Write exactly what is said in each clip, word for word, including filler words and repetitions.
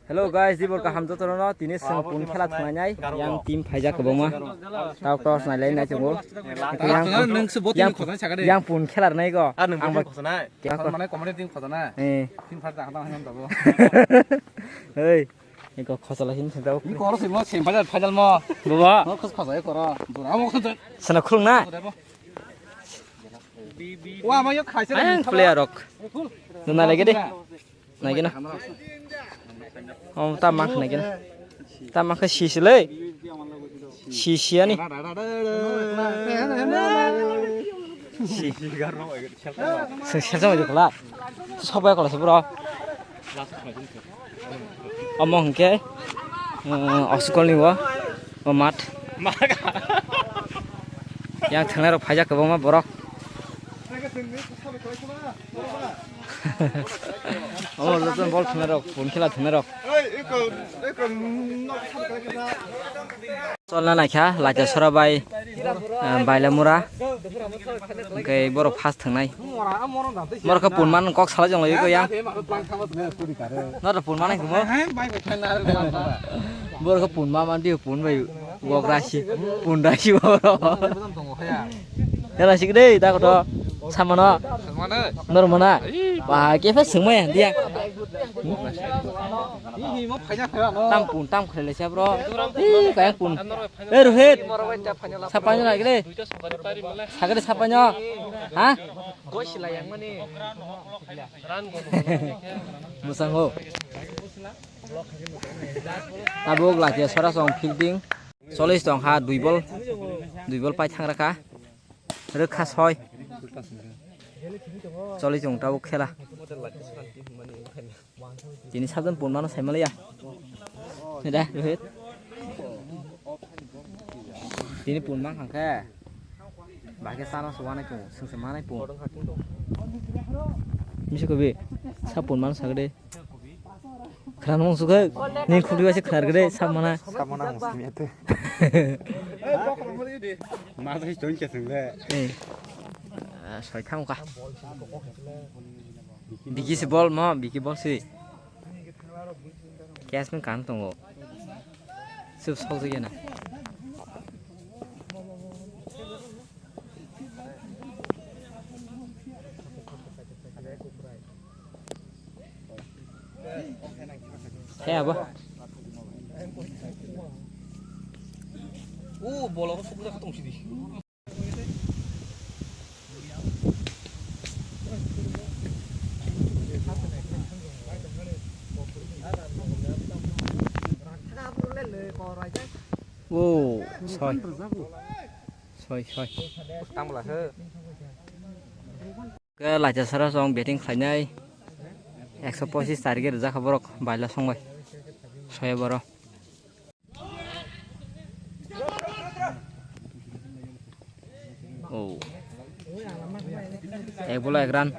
Hello guys, dibor kaham jotono, tini seng pun khela thungnai, yang team phaijak kwbangma. Tok tok nailai nai chungo. Yang pun khela rwnai go. Ang ba khosonai. Khosonai, comedy team khosonai. Eh. Team phaijak dang dang hwnwi tabo. Hei. Iko khosala hin sing tabo. Ni koro simo sem phaijak phaijak mo. Baba. Mo khos khosai koro. Dura mo khosai. Sana khulung na. Wa ma yo khaisa. Ang player rok. Nuna lagi deh. Naigina. Oh, ta mak naigina. Ta mak si si le. Si si ani. Si. Sel sel sama jukla. Sobai kola sebro. Omo hingke, eh, oskol ni wo, o mat. Yang thengnai rok phaijak kwbangma borok. Omo joto bol thwngnairok, pun khela thwngnairok. Cholna naikha, Laita Sora bai, eh, Bailamura. Hwnkhe borok first thwngnai. Borok khe pun man kok salai jong lai kho yang. Noro pun man khe mo. Borok khe pun ma man di pun bai. Gok rasi, pun rasi boro. Yala sik dei, ta koto. Samano. Nor mana. Ba, ke fa sengmai dia. Tam pun, tam khlai sa bro. Ih, kaya pun. Eh, Rohit. Sapanyo lagi dei. Sagade sapanyo. Ha? Musango. Tabuk Latia Sora song fielding. Solis tong ha dui bol. Dui bol pai thang rakha. Rwkha soi. Solis tong tabuk khela. Tini sabjani pun mano sai maliya. Ni da, Rohit. Tini pun mang khangkhe. Bahai khe chana se wanai pun, sengse manai pun. Misi kobi, sa pun mano sagde. Khran mung sukhe, ni khudi wasi khnar gede, sa mana. Sa mana mung simi ate. Ma sai ton ke sengde. Eh. Ah, soi thang ka. Biki si bol mo, biki bol si. Catch man kan tongo. Sub sok jagena. He abo. O bolo ko sokjak tong sidi. O soi. Soi, soi. Tang bwla he. Ke Laita Sora song batting khlainai. Ekso pochis target rijak kha borok baila song bai. Soya boro. Oh. Ek bola ek run.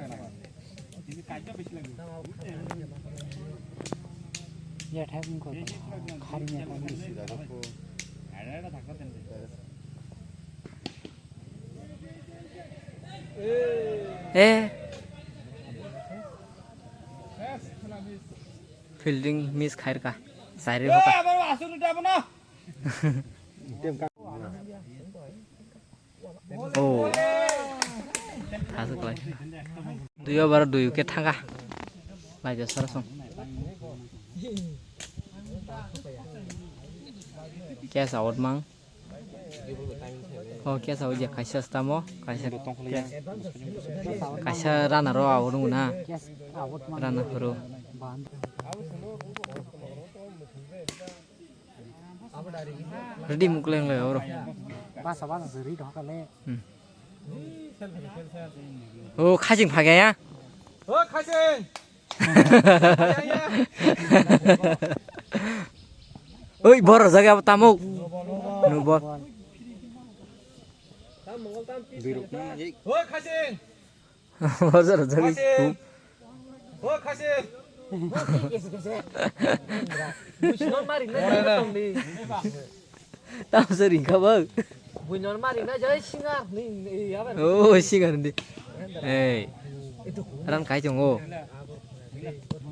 Eh. Fielding miss khairka. Sairi hoka. Oh. Thasuk lai. Dui over dui wicket thangkha. Laija Sora song. Catch out mang. Oh, catch out ya, kaisa stamo, kaisa, kaisa runner ro out nung na. Runner ro. Ready mukleng le oro. Basa basa seri doka le. Hmm. Oh, khajing phagaya. Oh, khajing. Oi, bor jaga tamo. No bor. Oi, khajing. Bor jaga tu. Oi, khajing. Business mari na tong di. Tam se ringkha bang. Buinor mari na jai singar ni, ni, ya ber. Oh, singar ni. Hey. Ran kai chong o.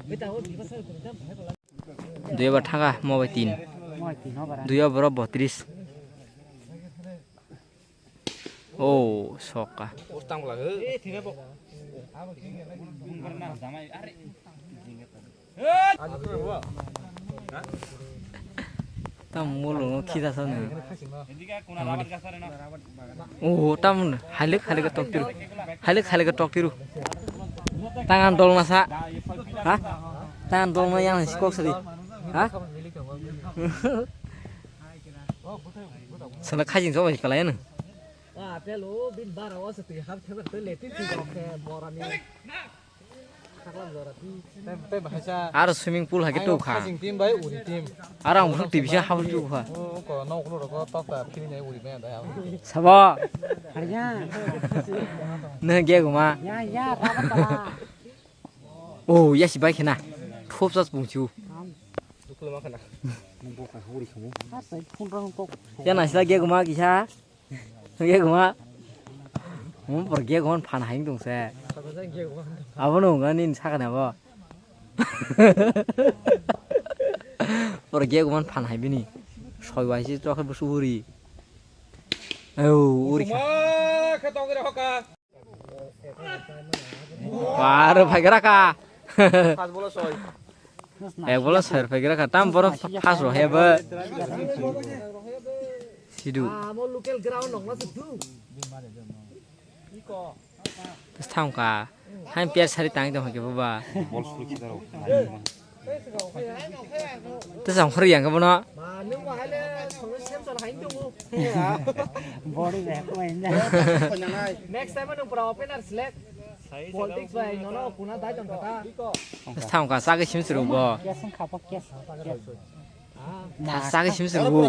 Beta o di pasal ko jam hai bola. Dui over thangkha, mo bai tin. Dui over o botris. Oh, soka. Tam molo no khida sa ne. Oh, tam halik halik tok tiru. Halik halik tok tiru. Tangan dol masa. Ha? Tangan dol ma yang si kok sari. Ha? Sana khajing so kalai na. Ah, pelo bin bara o se tu hap khe ber le ti ti kok khe borani. Aro swimming pool hai khe tuk kha. Khajing team bai uri team. Aro ang bwswk twi bisa habri tuk kha. O ko nok lo ro ko tok ta phiri nai uri bai da. Sabo. Harya. Ne ge guma. Ya ya raba pala. Oh, ya si bai khena. Thop sas bung chu. Duklo ma khana. Nung bo ka huri khamu. Sa sai phun rang tok. Ya na sila ge guma kisa. Ge guma. Mo por ge guma phan haing tong se. Abo no ga nin sakana bo. Por ge guma phan hai bini. Soi wai si tok busu huri. Oh, uri kha. Aro phaigra ka. Ek bola soi phaigra ka. Tam boro phas ro heba. Sidu. Amo local ground nokla se tu. Thang ka. Hain piar sari tang tong ke baba. Bol sulu kita ro. Tesa ang khori yang ka bono. Body bai ko inda. Next time nung pura opener select. Politics bai nono kuna dai ton kata. Thang ka sagi sim suru bo. Kes ang khapa kes. Sagi sim suru bo.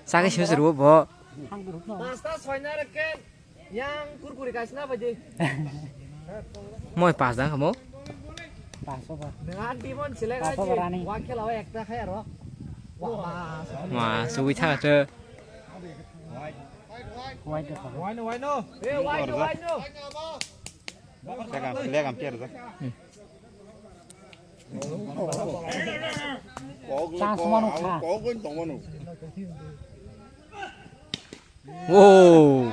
Sagi sim suru bo. Pasta soina reken. Yang kurkuri kaisna baji. Moi pas dang kamo. Pas over. Dengan timon selek aji. Pas over ani. Wakil awa ekta khai aro. Wah, sugui thang ato. Wide over. Waino, waino. Eh, waino, waino. Legam, legam piar da. Chance mano kha. Oh.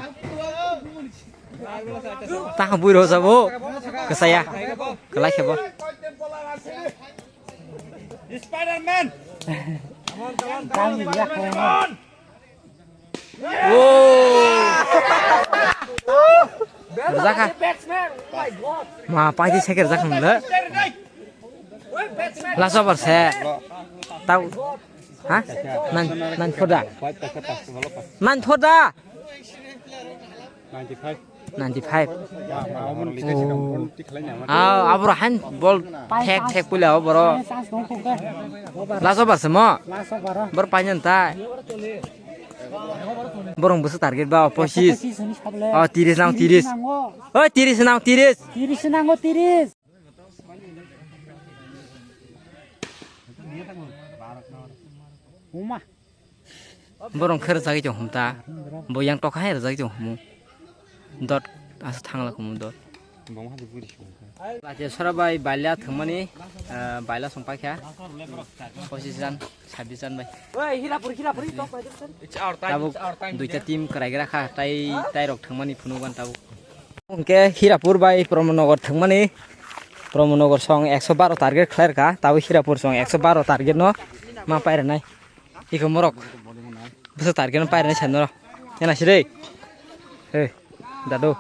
Taha bui ro sabo. Kesaya. Kelai sabo. Spider-Man. Kami dia keren. Rwjakha. Ma, paidi seker jakha nungla. Last over se. Tau. Ha? Nan, nan thoda. Nan thoda. Ninety five. Ah, abro han bol thek thek pula boro. Last over se mo. Bor painyan tai. Borong bwswk target ba, oh, pochis. Oh, tiris nang, tiris. Oh, tiris nang, tiris. Tiris nango, tiris. Uma. Borong khe rwjagwi tong hum ta. Bo yang tokha hai rwjagwi tong humu. Dot asa thangla khumu dot. Lachesora bai baila thwngmani, ah, baila song paikha. Pochis jan, sabis jan bai. Oi, Hirapur, Hirapur, tok bai. Tabuk duita team kwraigra kha, tai, tai rok thwngmani phunukgo tabuk. Hwnkhe Hirapur bai Promonogar thwngmani, Promonogar song ekso baro target khlairkha, tabuk Hirapur song ekso baro target no ma pairwnai. Iko morok. Bwswk target no pairwnai sano. Ena sirei. Hey, dadu.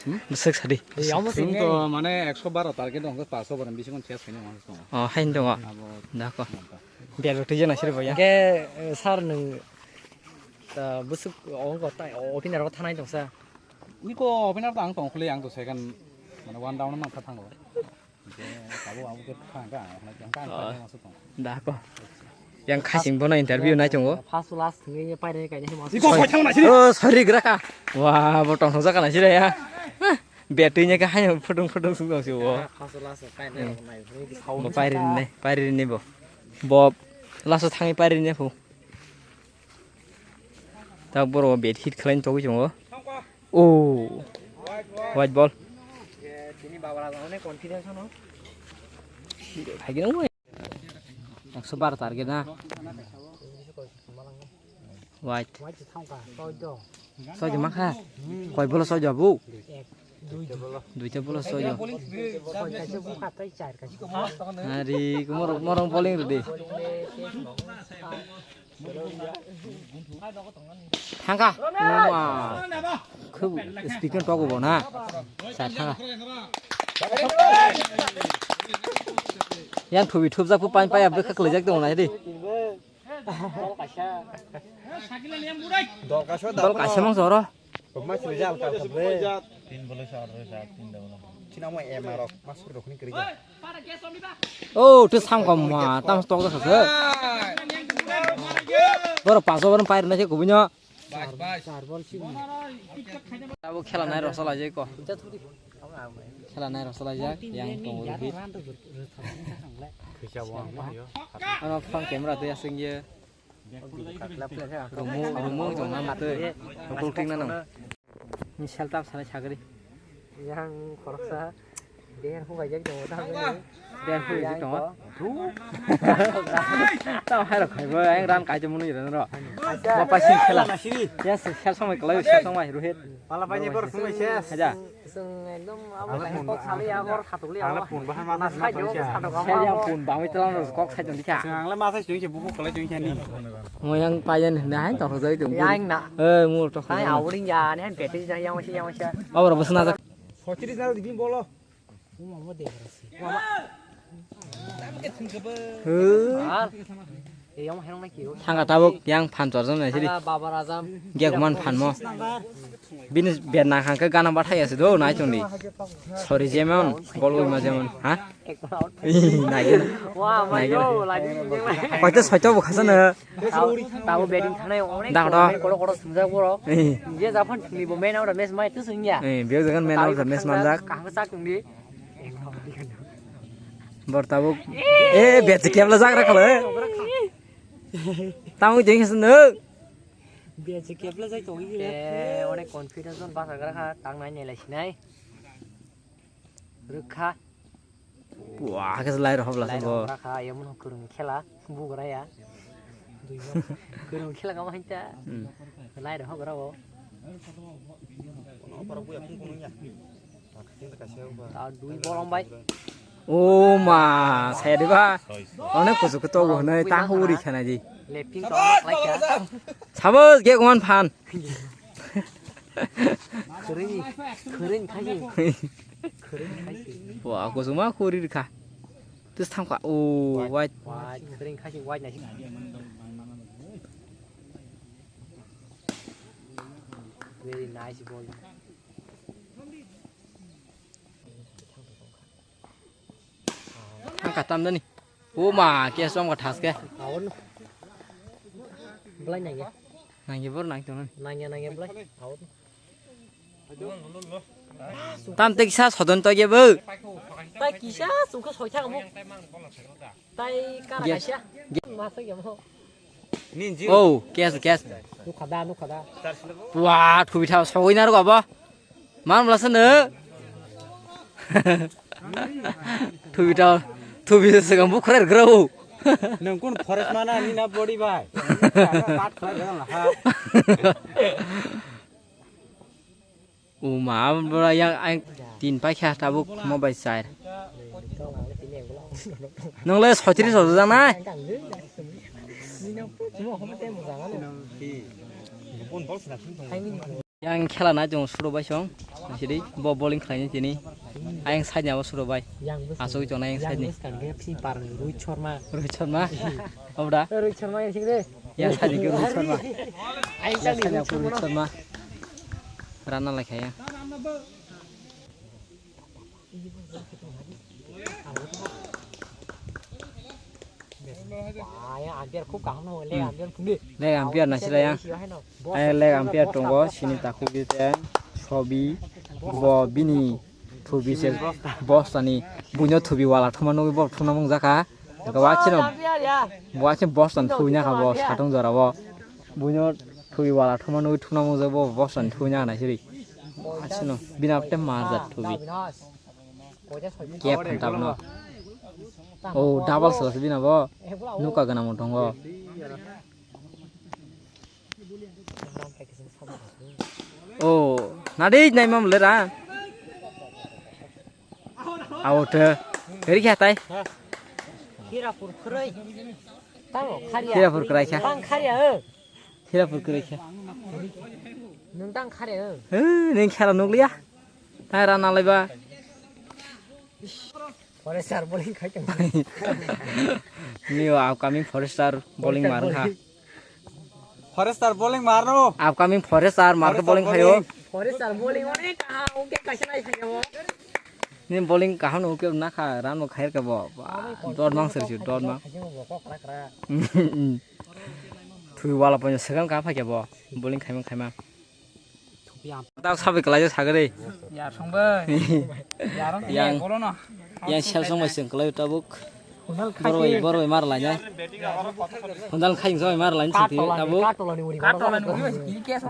Bwswk sadi. Chwng to mane ekso baro target dong, paso borok bisingo chase khaina ma tongo. Oh, hain tongo. Abo dako. Biar roti jana sirei boya. Ke, eh, sir nwng, eh, bwswk ongko tai opener o thanai tongsa. Iko opener to ang tongkhli, ang to second, mane one down no mangkha thango. Dako. Yang khasing bono interview nai tongo. First last thwngwi pairani kainai himo. Oh, sorry, graka. Wah, bo tongthok jaka nai sire ya. Betwi nya ka haino phutung phutung sung tong si bo. First last kainai nai. Bo pairini nai, pairini bo. Bo last thangwi pairini phu. Tak boro bet hit khlain togwi tongo. Oh. White ball. Tini baba rajang ne confidence ano. Hai gino. Ekso baro target na. White. Soido makha. Koi bolo soido abu? Duita bolo soido. Ari, morong, morong bowling ridi. Thangkha. Uma. Khub speed no togo bo na. Sa thangkha. Yang thubi thubjak pu pain paya bwkha khwlaijak tongo na di. Dol kaisa mang soro. Tin bolo sa, sa, tin bolo. Oh, tu sam kom ma, tam stok da sa. Boro paso boro pair na se kubunyo. Abo khela nai rok salai jai ko. Khela nai rok salai jak, yang tongo Rohit. Ano phang camera tei aswng ye. Rumu, rumu tong na matwi. Rukul ting na nang. Ni sel tam sanai sagri. Yang khoroksa. Dehan hubai jak tongo ta hwnwi. Dehan hubai jak tongo. Tamo hai rok khai bo, yang ran kai jemuni ran ro. Bo paising khela. Ya se khel samai kalai, se samai Rohit. Pala pai ni bor sumai ses. Haja. Sung ekdom abo kok sali ya, bor khatuk li abo. Pun bahar mana sel yang pun bangwi telang ro kok sai jong dikha. Sung ang le ma sai jong se buku kalai jong se ni. Mo yang payan na hai to jai jong. Yang na. Eh, mo to. Hai awling ya, ne han pete jai yang si yang si. Abo ro bosna jak. Sotiris na di bim bolo. Thangka tabuk yang phan chorjak nai sidi. Gek man phan mo. Bini ber nang hangke gana bathai ase do nai chungdi. Sorry jemon, bol ui ma jemon, ha? Nai gana. Nai gana. Koito soito bo khasana. Tabo batting thanai onek. Dak do. Kotor kotor swngjak borok. Eh. Je japan thwngni bo man of the match mai twi swngya. Eh, biyok jagan man of the match manjak. Kaham sak thwngdi. Bor tabuk. Eh, bet kebla jak rakhala. Tamo jeng sno. Bet kebla jai to. Eh, onek confidence on basa gra kha, tang nai nai lai sinai. Rwkha. Wah, khe lai rw hobla lai rw bo. Hobla kha, emon kwrwng khela, bugra ya. Kwrwng khela kama hinta. Hmm. Lai rw hogra bo. Ta dui bolong bai. O ma, saya diba. Onek kusu kuto bo hwnwi ta huri khana di. Leping to lai kha. Sabos ge gwan phan. Khwrwini, khwrwini khaisi. Khwrwini khaisi. Wah, kusuma khuri rikha. Tus thangkha. Oh, white. White, khwrwini khaisi, white naisi. Very nice ball. Ang katam dani. O ma, ke som ka thas ke. Aun. Belai nangya. Nangya bor nang tong. Nangya nangya belai. Aun. Tam te kisa sodon to ge bo. Tai kisa sungkha soitha mo. Tai kara kaisa. Masa ge mo. Oh, kes kes. Nukha da, nukha da. Wah, thubi thao sogoi na ro ba. Man bla sene. Thubi ta, thubi se gam bu khrer grau. Nang kun forest mana ni na body bai. Pat khrer grau ha. Uma bra yang ang tin pai kha tabuk mo bai sar. Nang le sotri so jang nai. Yang khela nai jong suru bai song. Sidi bo bowling khlai ni tini. Ayang side ni abo suru bai. Asuk jong ayang side ni. Rohit Sharma. Rohit Sharma. Obda. Rohit Sharma yang sing de. Yang side ni Rohit Sharma. Ayang side ni Rohit Sharma. Rana lai khaya. Leg umpire na sila yang. Leg umpire tongo sini takhuk te sobi bo bini thubi se bostani buino thubi wala thuma nugwi bo thuna mung jaka. Wakchino wakchino bostani thubi nyakha bo satung jora bo buino thubi wala thuma nugwi thuna mung jaka bo bostani thubi nyakha na siri. Wakchino bina te marjak thubi. Kep phan tabno. Oh, double sala se bina bo. Nuka gana mo tongo. Oh, nadi nai mam lera. Out. Kari kya tai? Hirapur khurui. Tang kharia. Hirapur khurui kya? Tang kharia, eh. Hirapur khurui kya? Nung tang kharia, eh. Eh, neng khela nukliya. Tai rana laiba. Forester bowling khai tong. Ni o upcoming forester bowling mar kha. Forester bowling marno. Upcoming forester mar kha bowling khayo. Forester bowling onek kaham, oke kaisa nai khayo. Ni bowling kaham no oke na kha, run bo khair ka bo. Dot mang serju, dot mang. Thui wala ponyo second ka phai ka bo. Bowling khaima khaima. Tak sabi kalai sagari. Yar songbai. Yar yang bolo no. Yang sel song bai seng kalai tabuk. Boroi boroi mar lai nai. Hundal khai song mar lai seng tabuk.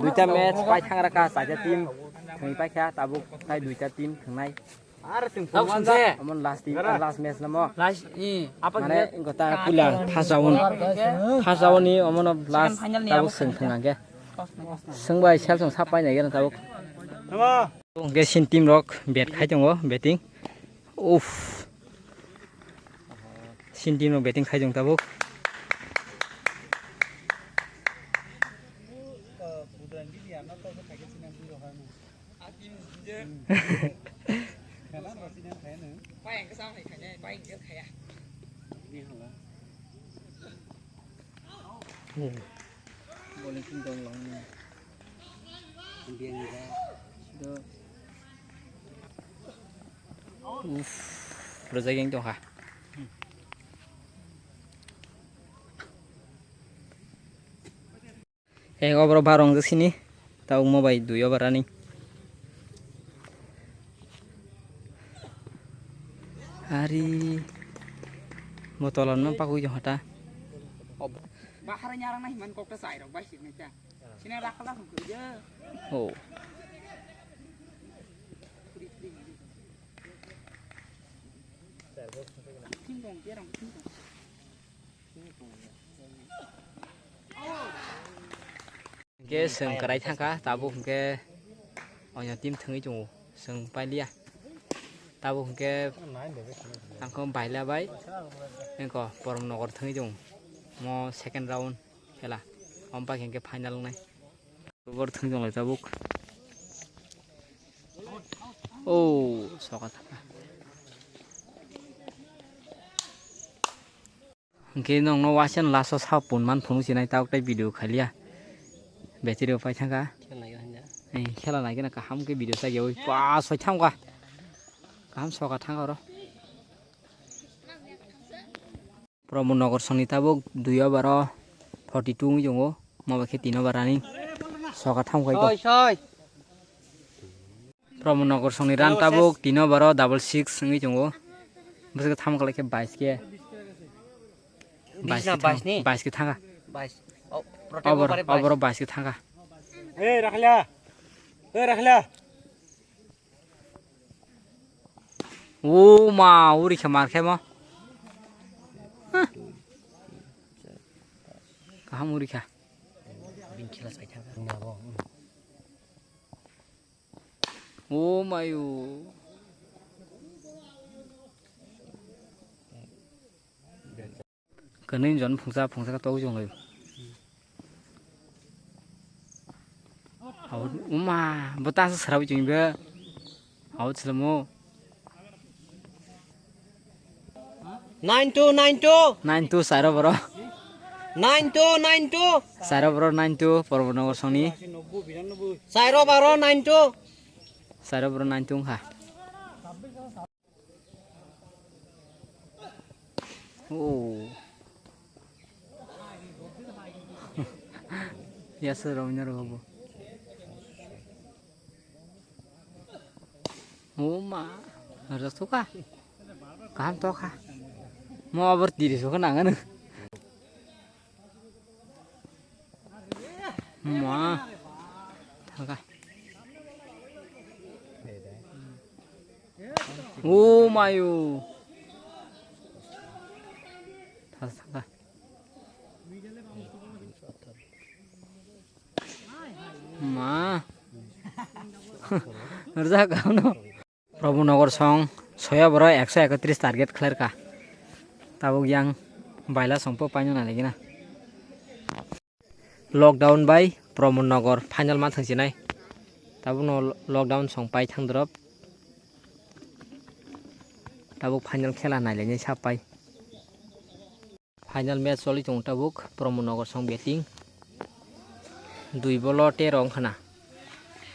Duita match pai thang raka saja team. Thang pai kha tabuk tai duita team thang nai. Tabuk sungse. Amon last team last match namo. Last i apa mane gota pulang first round. First round ni amon last tabuk seng thang angke. Sengbai sel song sap pai nai gana tabuk. Hwnkhe sin team rok bet khai tongo, betting. Uff. Sin team rok betting khai tong tabuk. Bowling pin dong long ni. Uff, rwjak yang tongkha. Ek over bar wngjak sini, tabuk mo bai dui over ani. Ari mo tola no pakui tongkha ta. Bahar nyarang na himan kokta sai rok bai sini ta. Sini rakhala hum kerja. Oh. Hingke seng kerai thangkha, tabuk hingke onya team thangwi tongo, seng pailiya. Tabuk hingke tangkho baila bai, engko Porom Nogor thangwi tongo, mo second round khela, ompai hingke final wngnai. Bor thwng tonglai tabuk. Oh, soka thaka. Hwnkhe nongno waisa last o sa pun man phunuk sinai tabuk tai video khaliya. Battery rok pai thangkha. Khela nai gana kaham khe video chagyawi pa soi thangkha. Kaham soka thangkha oro. Pramod Nogor songni tabuk dui over o forty two wngwi tongo. Mo bai khe tin over running. Soka tham khai ko. Soi, soi. Pramod Nogor songni run tabuk tin over o double six wngwi tongo. Bwswk tham kalai khe bais khe. Bais khe thang-, bais khe thangkha. Bais. Oh, over, over o bais khe thangkha. Ei, Rakhlia. Ei, Rakhlia. O ma, uri kha mar khe mo. Huh. Kaham uri kha. O mayo. Kwnwi jon phungsa phungsa khe togwi chwng laio. Abo wngma bo ta swrawi chwng be. Abo chwlamo. Nine two, nine two. Nine two sairo boro. Nine two, nine two. Sairo boro nine two Pramod Nogor songni. Sairo boro nine two. Sairo boro nine two wngkha. Oh. Yasir Ramya rogo bo. Oh ma. Harus tuh kah? Kaham tuh kah? Mau abur diri suka nangan. Ma. Thaka. O mayo. Thangkha. Ma. Rwjak ano. Prabhu Nagar song soya borok ekso ekotris target khlairkha. Tabuk yang baila songpo paino nalaigena. Lockdown bai Pramod Nagar final ma thangsinai. Tabukno lockdown song pai thang drop. Tabuk final khela nailainai sa pai. Final match choli tongo tabuk Pramod Nagar song batting. Dui bolo tero wngkha na.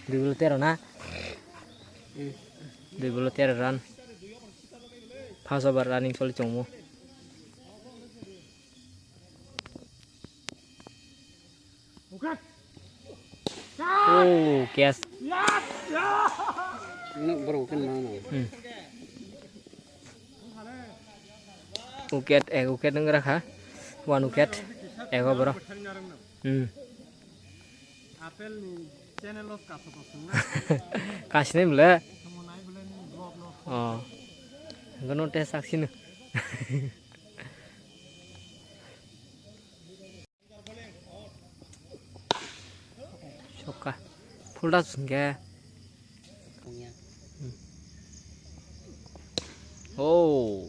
Dui bolo tero na? Dui bolo tero run. First over running choli tongo. Oh, catch. Nang borok khe nang nang. Hmm. Wicket, ek wicket wng rakha. One wicket, ek over. Hmm. Apple ni channel o kaso kaso na. Kasini bole. Tamo nai bole ni vlog no. Oh. Gono test aksini. Sokha. Full touch hwnkhe. Tongya. Hmm. Oh.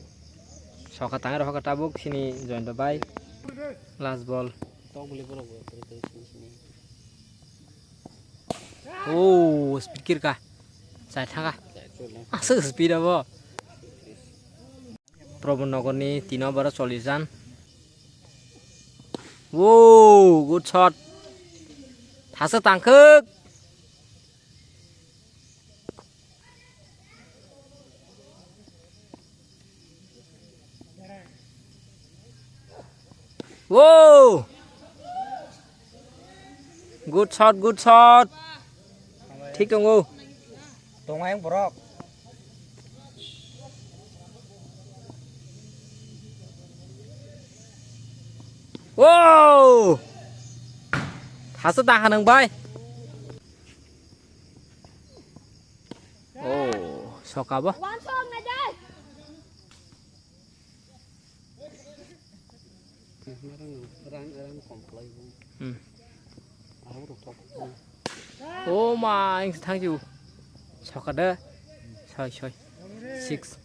Sokha tangwi rokha tabuk sini Joyanta bai. Last ball. Tok bwlwi borok bo kori kori sini sini. Oh, speed kirka. Chai thangkha. Chai chole. Aswk speed abo. Prabhu Nagarni tino baro chollish run. Wow, good shot. Thasa tangkhuk. Wow. Good shot, good shot. Thik tongo. Tongmai ang borok. Wow! Thasa tangkha nang bai. Oh, soka bo. Hmm. Oh ma, ang thang ju. Soka de. Soi, soi. Six.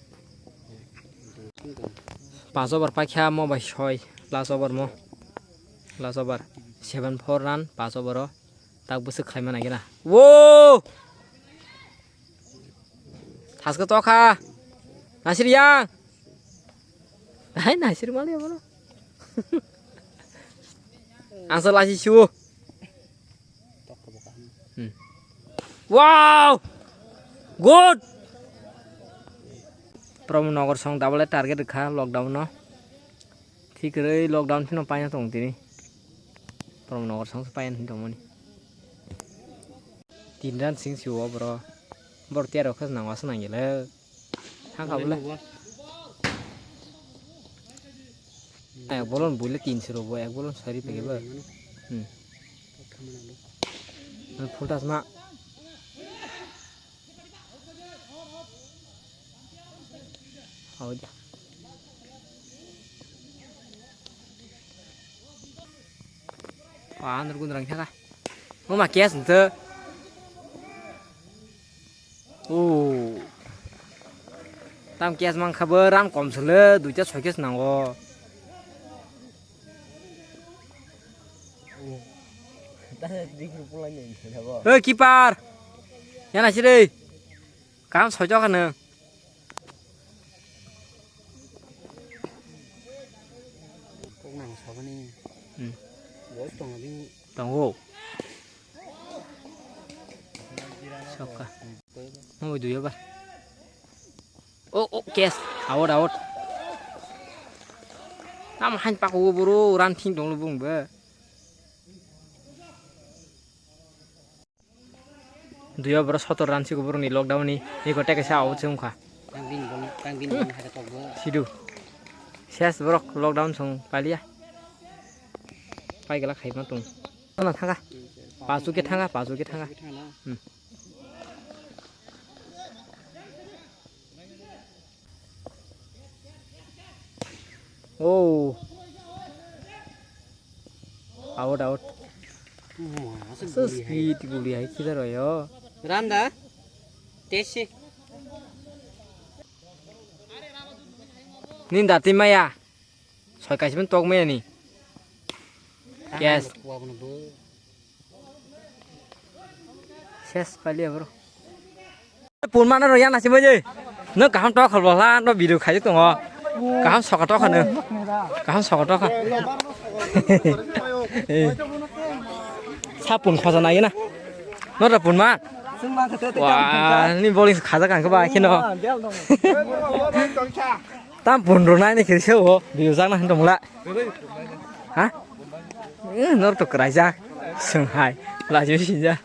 Pas over paikha mo bai soi. Last over mo. Last over. Seven four run, pas over o. Tak bwswk khlaima nai gena. Wo! Thaskhe tokha. Nasir yang. Hai nasir mali abono. Ang so lasi su. Hmm. Wow! Good! Pramod Nagar song double target rwkha lockdown no. Thik kwrwi lockdown phino paina tong tini. Pramod Nagar song se paina tongmani. Tin run sing si o bro. Bor tiar rok khas nang wasa nang gele. Thang kha bole. Ek bolon bule tin sero bo, ek bolon sari pege bo. Hmm. Full touch ma. Hau dia. Wah, andur gundur ang thaka. Mama kias nte. Oh. Tam kias mang kha bo run kom sele, duita soi kias nango. Oi, keeper. Yana siri. Kam soi jokha nang. Kok nang sabani. Hmm. Boys tongo bini. Tongo. Sokha. Mo duyo ba. Oh, oh, catch. Out, out. Tam hain pako buru ran thing dong bung ba. Duyo boro sotor run sigo boroni lockdown ni. Iko teke sa out se wngkha. Tang bini bol, tang bini bol hai tok bo. Sidu. Ses borok lockdown song palia. Pai gela khai ma tung. Ano thanga. Pasu ke thanga, pasu ke thanga. Hmm. Oh. Out, out. So speed guli hai khida royo. Randa. Tesi. Ninda timaya. Soi kaisa pun tok maya ni. Yes. Ses pali abro. Pun mana ro yana simo je. No kaham tok khol bola no video khai tongo. Kaham soka tok khano. Kaham soka tok kha. Eh. Sa pun khoja na yena. No ra pun ma. Wa ni bowling khaja kan kha ba kheno. Tam pun ro nai ni khiri se o. Video jang na han tong la. Ha? Eh, nor to kwraijak. Swng hai. Lajibo sijak.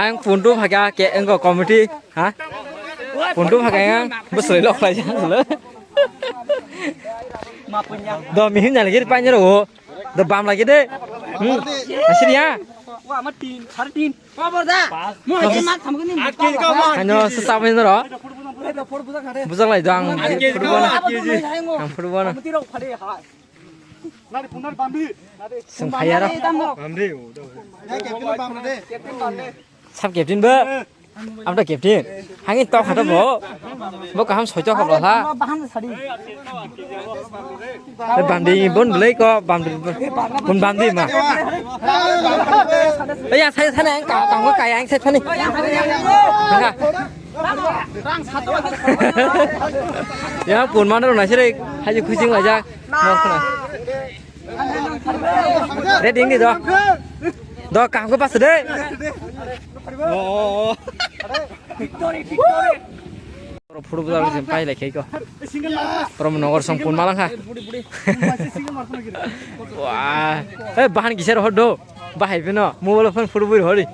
Ang puntu phaga ke engko committee. Ha? Puntu phaga ang bwswlwi lok khlaijak. Do mihim nalgiri painjaro o. Do bam lagi de. Hmm. Asiri ya. Wa ma tin, sar tin. Ano se sabun ro. Bujak lai do ang football. Ang football. Sung khayaro. Sub captain bo. Amta captain. Hangin tok hata bo. Bo kaham soitok ha bo ha. Bandi bon belai ko bandi bon bandi ma. Ei yang saya sana yang kau kau kau yang saya sana. Ya pun mana rona sih hai kucing aja. Ready ni do. Do kaham ko pas de. Oh. Oro football jen pai lai khaiko. Oro nogor song pun malang kha. Wah. Eh bahan gisar hor do. Bahai bino mobile phone football hori.